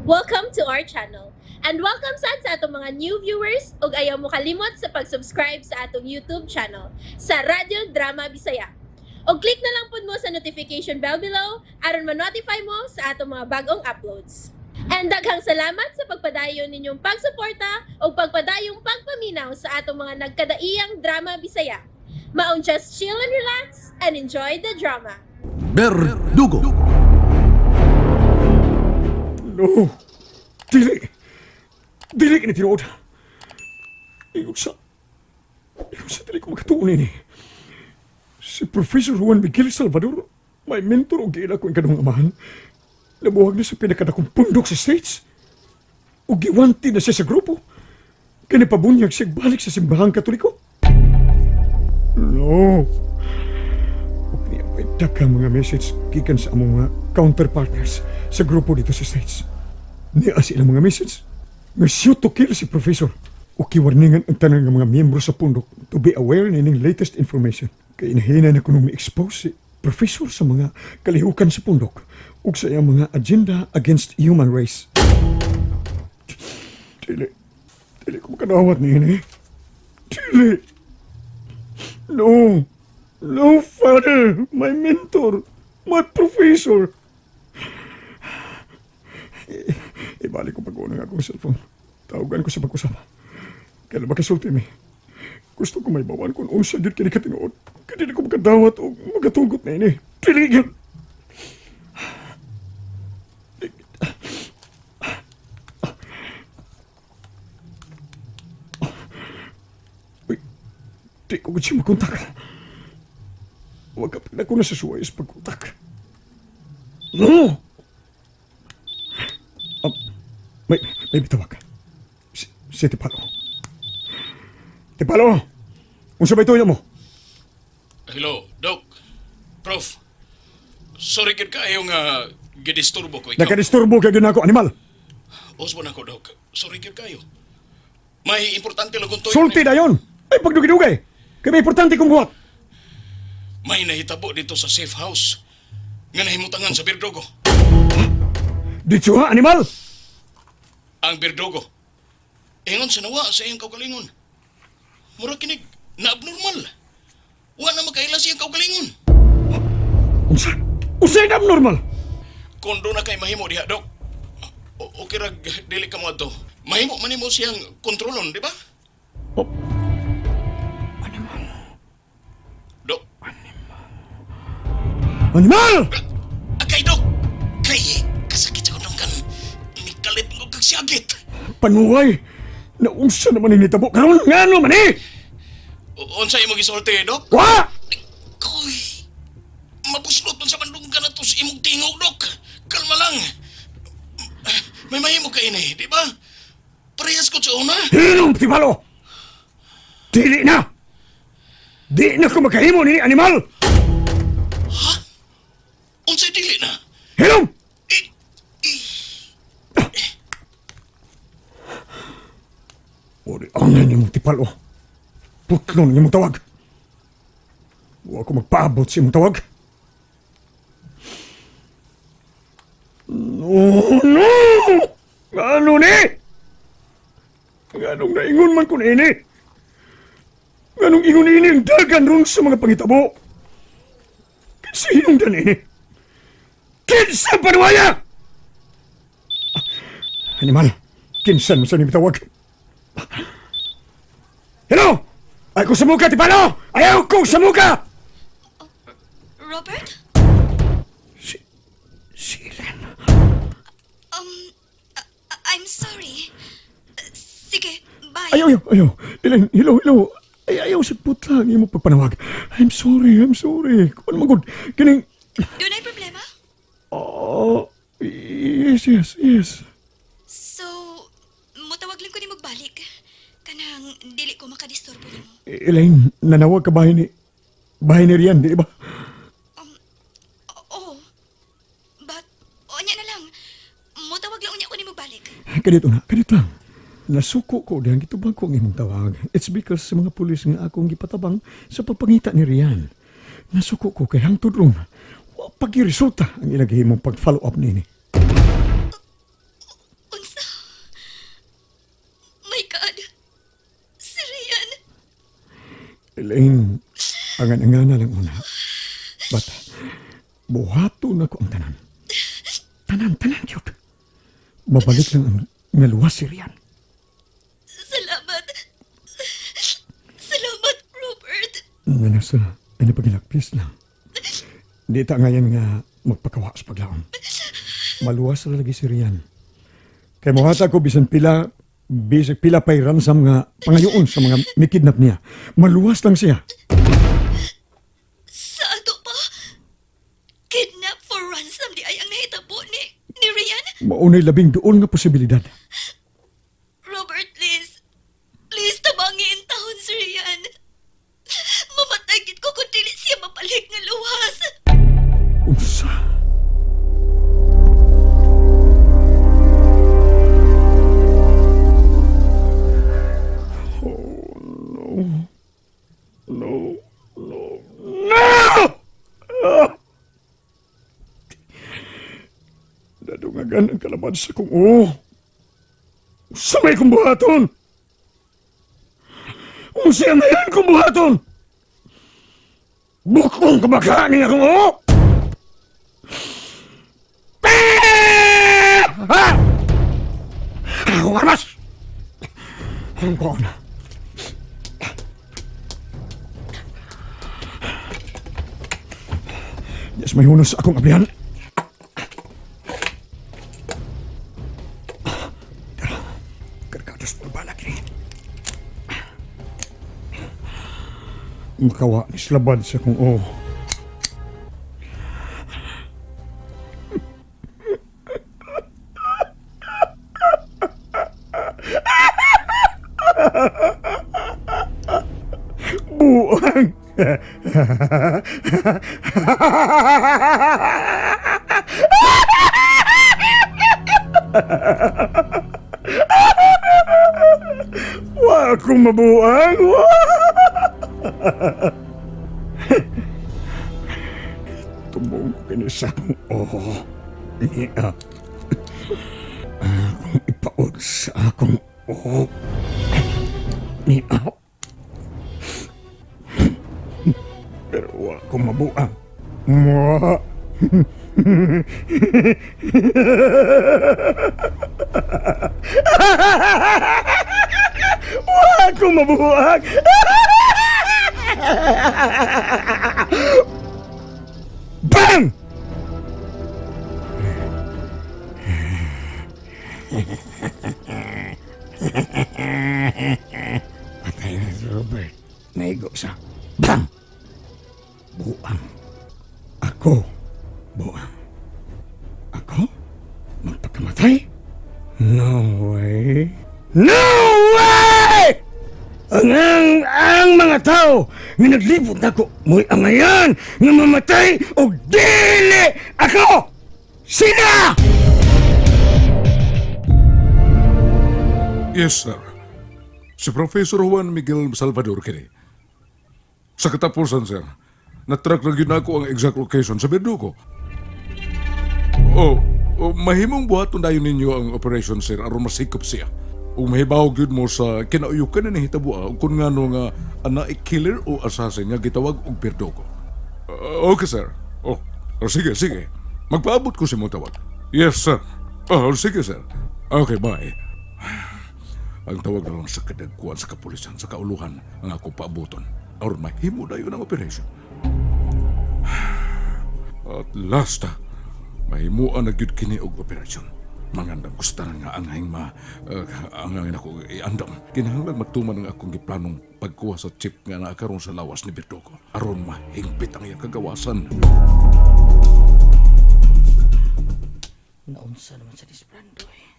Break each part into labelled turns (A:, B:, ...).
A: Welcome to our channel. And welcome sad sa atong mga new viewers ug ayaw mo kalimot sa pag-subscribe sa atong YouTube channel sa Radyo Drama Bisaya. Og click na lang pud mo sa notification bell below aron ma-notify mo sa atong mga bagong uploads. And daghang salamat sa pagpadayon ninyong pagsuporta ug pagpadayong pagpaminaw sa atong mga nagkadaiyang drama Bisaya. Maong just chill and relax and enjoy the drama.
B: Berdugo.
C: No. Dili. Dili kini tinuod. Ingon sa dili ko makatuon ini. Si Professor Juan Miguel Salvador, may mentor og giila ko ang kanong amahan. Nabuhag na sa pinakadakong pundok sa States. Ug giwanti na siya sa grupo. Kini pabunyag siya balik sa simbahang Katoliko. No. Ug niya may daghang mga message gikan sa among mga counterpartners sa grupo dito sa States. Niya sa ilang mga message nga shoot to kill si Professor. O kiwarningan ang tanan nga mga miyembro sa pundok to be aware nining latest information. Kay inahina na kunong mi-expose si Professor sa mga kalihukan sa pundok ug sa iyang mga agenda against human race. Dili. Dili ko makadawat niini. Dili. No. No, Father. My mentor. My professor. Ibalik ko pag-una nga akong cellphone. Tawagan ko sa pag-usap. Kaya makasulti mi. Gusto ko may bawan kung unsa gyud kini katinuod. Kaya dili ko makadawat o makatugot na ini. Dili gyud. Uy, di ko gud siya makontak. Wag ka na ko nasa suway sa pagkontak. No! Ah, may bitawag. Si Tipalo. Tipalo! Unsa ba ituyo mo?
D: Hello, Doc. Prof. Sorry gid kaayo nga gidisturbo ko ikaw.
C: Nakadisturbo ka gyud nako, animal.
D: Usbon ako, Doc. Sorry gid kayo. May importante lang kung tuyo.
C: Sulti dayon! Ay pagdugay-dugay! Kay may importante kong buhat.
D: May nahitabo dito sa safe house nga nahimutangan sa Birdogo.
C: Dito ha, animal!
D: Ang Birdogo. Ingon sa nawa sa iyang kaugalingon. Mura kinig na abnormal. Wa na makaila sa iyang kaugalingon.
C: Unsa? Unsa yung abnormal?
D: Kung doon na kay mahimo diha, Doc. Okay rag dili ka mo adto. Mahimo man nimo siyang kontrolon, di ba?
C: Oh. Animal.
D: Doc.
C: Animal!
D: Akay, Dok! Kay, kasakit sa kundong kan. Nikalit mo kag siyagit.
C: Panuway! Naunsa naman ini tabo karon ngano man eh?
D: Unsa imong gisulti, Dok?
C: Wa!
D: Koy, mabuslot man sa bandunggan na to sa imong tingog, Dok. Kalma lang. May mahimo ka ini, di ba? Parehas ko sa una.
C: Hinong Tipalo! Dili na! Di na ko makahimo nini, animal!
D: Unsay dili na?
C: Hilom!
D: Eh, eh,
C: Ori angay nimo, Tipalo. Putlon nimo tawag. Wa ko magpaabot sa imong tawag. No, no! Ngano ni? Nganong naingon man ko niini? Nganong ingon ini ang dagan ron sa mga pangitabo? Kinsa hinungdan ini? Kinsa panuwaya? Animal, kinsan mo sa nimi tawag? Hello! Ayaw ko sa muka, Tipalo! Ayaw ko sa muka!
E: Robert?
C: Si Ellen.
E: I'm sorry. Sige, bye.
C: Ayaw, ayaw, ayaw. Ellen, hello, hello. Ay, ayaw sa putla ang imong pagpanawag. I'm sorry, I'm sorry. Kung ano magod, kining.
E: Doon ay problema?
C: Oh, yes.
E: So, mutawag lang ko ni magbalik. Kanang dili ko makadisturbo nimo.
C: Elaine, nanawag ka bahay ni Rian, di ba?
E: Oo. But, unya na lang. Mutawag lang unya ko ni magbalik.
C: Kadito na, kadito lang. Nasuko ko dahil gitubag ko ang imong tawag. It's because sa mga pulis nga akong gipatabang sa pagpangita ni Rian. Nasuko ko kay hangtod ron. Wa pagi resulta ang ilang gihimong pag-follow up nini. Elaine, angan-angana lang una. But, buhato na ko ang tanan. Tanan, tanan, cute. Mabalik lang ang ngaluwas si Rian.
E: Salamat. Salamat, Robert.
C: Nga nasa, ano pagilakpis lang. Di ta ngayon nga magpakawa sa paglaom. Maluwas na lagi si Rian. Kay muhata ko bisan pila, bisag pila pa'y ransom nga pangayoon sa mga mikidnap niya. Maluwas lang siya.
E: Sa ato pa, kidnap for ransom di ay ang nahitabo ni Rian.
C: Maunay labing doon nga posibilidad.
E: Robert, please. Please, tabangin taon si Rian. Mamatay gid ko kung dili siya mabalik nga luwas.
C: Unsa? Oh, no. No, no, no! Ah! Nadungagan ang kalaban sa kong oo. Unsa may kong buhaton? Unsa ang ngayon kong buhaton? Bukong kumakain akong oo! Ha? Akong armas! Ang kuha na. Yes, may hunos akong ablihan. Tara, kargados ng balak ni. Makawa ni slabad sa kong oo. Buang! Wa akong mabuang! Wa! Tumong ko kini sa akong oo. Niya. Akong ipaod sa akong oo. Niya. Pero wa akong mabuang. Mwa! Wa akong mabuang! Bang! Patay na si Robert. Naigo sa bang! Buang. Ako, buang. Ako? Magpakamatay? No way. No way! Ang mga tao nga naglibot nako mo'y angayan nga mamatay og dili ako! Sina!
F: Yes, sir. Si Professor Juan Miguel Salvador kini. Sa katapusan, sir, natrack na gyud nako ang exact location sa Berdugo. Oh, oh, mahimong buhaton dayon ninyo ang operation, sir, aron masikop siya. Ug mahibaw gyud mo sa kinauyukan na nahitabo ug kun ngano nga ana killer o assassin nga gitawag og Berdugo. Okay, sir. Oh, oh, sige, sige. Magpaabot ko sa imong tawag. Yes, sir. Oh, sige, sir. Okay, bye. Ang tawag na lang sa kadagkuan sa kapulisan sa kauluhan ang akong paabuton. Aron mahimo dayon ang operation. At last, mahimuan na gyud kini og operasyon. Mangandam ko sa tanan nga angayng ma angay nako iandam. Kinahanglan magtuman ang akong giplanong pagkuha sa chip nga naa karon sa lawas ni Berdugo. Aron mahingpit ang iyang kagawasan.
G: Naunsa naman sa Disbrando eh.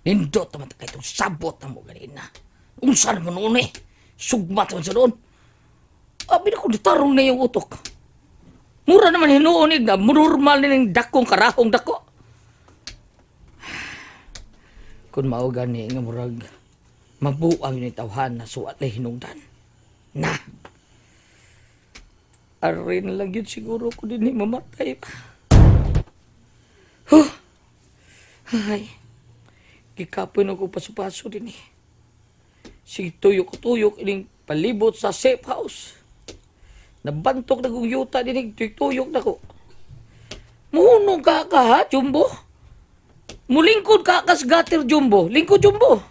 G: Nindot naman ta kay itong sabot na mo ganina. Unsa naman noon eh. Sugmat naman sa doon. Abi na ko ditarong na yung utok. Mura naman hinuon eh. Normal na ng dakong karahong dako. Kung mao gani nga murag mabuang yun tawhan na suwat na hinungdan. Na! Arin lang yun siguro ko din eh, mamatay pa. Huh! Ay, gikapoy na ko paso-paso din eh. Sige, tuyok-tuyok, ining Palibot sa safe house. Nabantok na kong yuta dinig, tuyok na ko. Muhunong ka ka ha, Jumbo? Mulingkod ka kas gutter, Jumbo. Lingkod, Jumbo.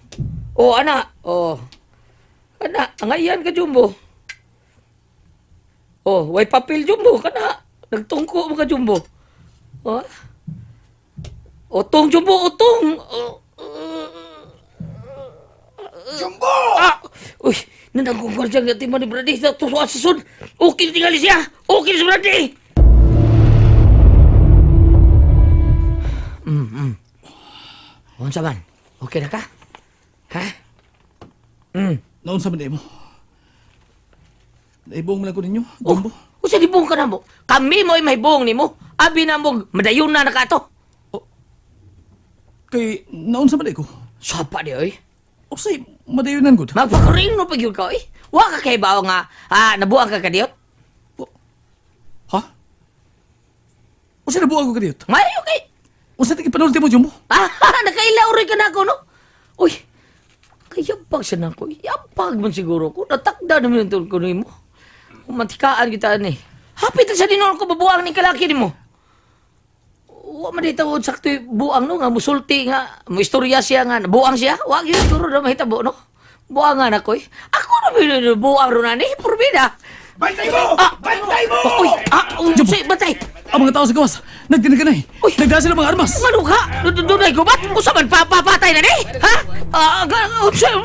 G: O, ana. O. Ana, angayan ka, Jumbo. O, way papel, Jumbo. Kana. Nagtungko mo ka, Jumbo. O. Otong, Jumbo, otong. O,
D: Jumbo!
G: Ah! Uy, nanagong gwardiya nga tima ni Brady. Tusuan sa sun. Okay na tingali siya. Okay na si Brady. Unsa man? Okay na ka? Ha?
D: Naunsa man mo? Naibong man lang ko ninyo,
G: Oh,
D: Jumbo.
G: usa gibong ka na mo. Kami mo'y mahibong nimo. Abi na mo madayon na nakato.
D: Kay naunsa man ko?
G: Sapa di oy.
D: Usay madayonan gud.
G: Magpakaring no pag yun ka oy. Wa ka kay bawo nga nabuang ka kadiyot.
D: Ha? Usay nabuang ko kadiyot?
G: Mayo kay.
D: Unsa ti gipanulti mo, Jumbo?
G: Ah, nakailaw rin ka na ako, no? Uy, kayabag siya na ako. Yabag man siguro ko. Natakda naman yung tulko mo. Umatikaan kita ni. Hapit na sa dinon ko babuang ni kalaki ni mo. Wa man dito sakto yung buang no nga musulti nga mo istorya siya nga buang siya. Wa gyud siguro na mahitabo no. Buang nga na ko. Eh. Ako na ba buang ron ani purbida.
D: Bantay mo!
G: Ah!
D: Bantay mo!
G: Uy, unsay bantay.
D: Ang mga tao sa gawas, nagdinaganay.
G: Uy!
D: Nagdala sila mga armas.
G: Ano ka? Dunay gubat? Usa man papatay na ni? Ha? Unsa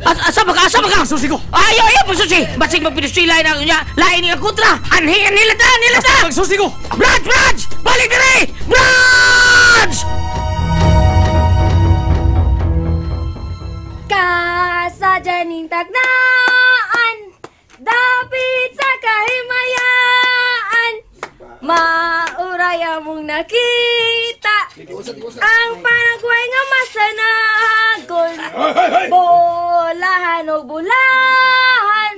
G: asa ba ka? Asa ba ka?
D: Susi ko.
G: Ayo, ayo, pasusi. Basig magpinusilay na niya. Lain nga kontra. Anhi, anhi lata, anhi lata.
D: Pagsusi ko!
G: Brad, Brad! Balik diri! Brad!
E: Kasadyaning tagnaan, dapit sa kahimayaan, mauray among nakita, ang panagway nga masanagon, bolahan o bulahan,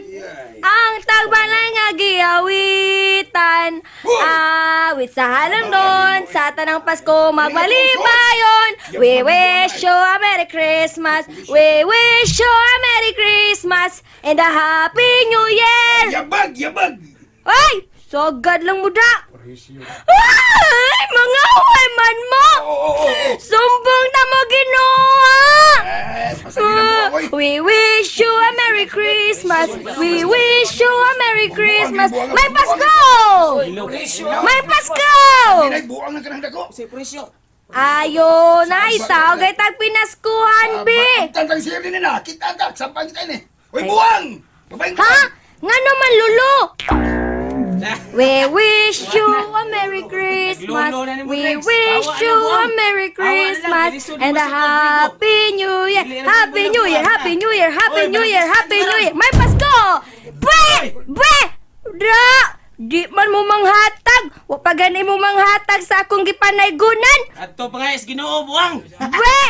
E: ang tagbalay nga giawitan, awit sa halamnon, sa tanang Pasko magbalibayon, we wish you a Merry Christmas, we wish you a Merry Christmas, and a Happy New Year!
D: Yabag! Yabag!
E: Ay! Sagad lang mo da! Ay! Mga huway man mo! Sumbong na mo Ginoo! We wish you a Merry Christmas! We wish you a Merry Christmas! May Pasko! May Pasko!
D: Buang na kanang dako.
E: Ayo na itaw kay tag pinaskuhan bi.
D: Tantang siya din na, kita ka, sampang kita ini. Uy, buang! Babaeng
E: Ha? Nga naman lulo. We wish you a Merry Christmas. We wish you a Merry Christmas and a Happy New Year. Happy New Year, Happy New Year, Happy New Year, Happy New Year. May Pasko! Bwe! Bwe! Dra! Di man mo manghatag. Wa pa gani mo manghatag sa akong gipanaygunan.
H: Adto pa nga is Ginoo buang.
E: Bwe!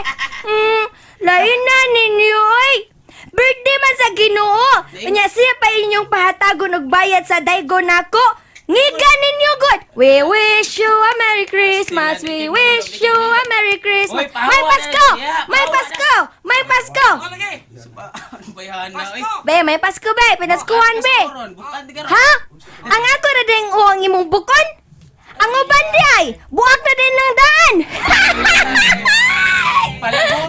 E: Lain na ninyo, oy! Birthday man sa Ginoo. Unya siya pa inyong pahatagon og bayad sa daygo nako. Ngiga ninyo god. We wish you a Merry Christmas. We wish you a Merry Christmas.
H: Oy, pahawa
E: May
H: na
E: Pasko!
H: siya,
E: May
H: pahawa na.
E: Pasko! May Pasko!
H: Lagi. Bayahan na oy.
E: Be, may Pasko be. Pinaskuhan be. Ha? Ang ako na din o ang imong bukon? Ang uban di ay, buak na din ng daan.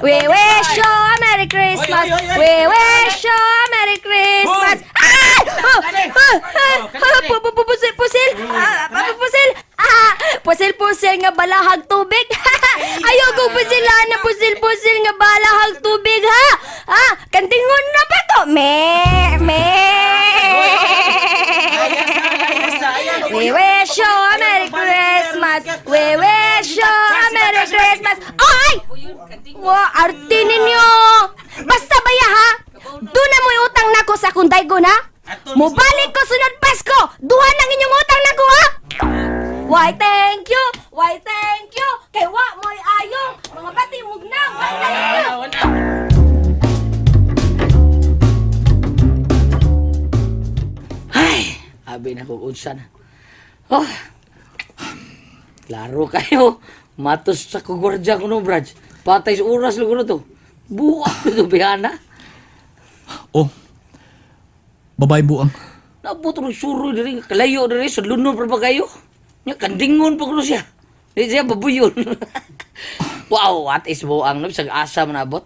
E: We wish you a Merry Christmas.
H: Oy, oy, oy, oy.
E: We wish you a Merry Christmas. Ah! Oh, ah, ah, ah, Pusil, pusil. Ah, ah, pusil. Ah, pusil, pusil nga balahag tubig. Ayaw ko pusilan na pusil, pusil nga balahag tubig, ha? Ah, kantingon na pa to. Me, me. We wish you a Merry Christmas. We wish you a Merry Christmas. Ay! Wa, arte ninyo! Basta baya ha? Doon na mo'y utang nako sa akong daygon ha? Mubalik ko sunod Pasko! Duha ng inyong utang nako ha? Why thank you! Why thank you! Kay wa mo'y ayong! Mga bati mugna! Why thank you!
G: Ay, abi na kong unsa na. Oh, klaro kayo. Matos sa kugwardya ko no, Brad. Patay sa oras lang ko na to. Buang na to, bihana.
D: Oh.
I: Babae buang.
G: Naabot rin suro diri, kalayo diri, sa lunod pa ba kayo? Nya, kandingon pa kuno siya. Di siya babuyon. Wow, what is buang? No? Bisag asa man abot.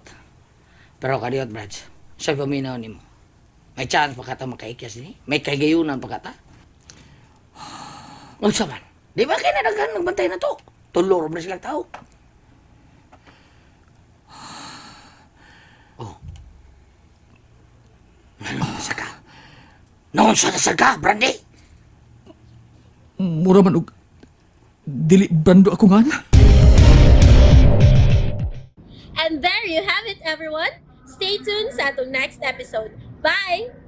G: Pero kadiyot, Brad, sa paminaw nimo. May chance pa kata makaikyas ni. May kagayunan pa kata. Unsa man? Di ba kaya na nagbantay na to? Tulor ba silang tao? Oh. Ano ka? Noon sa nasag ka, Brandy?
I: Mura man og dili Brando ako nga na.
A: And there you have it, everyone. Stay tuned sa atong next episode. Bye!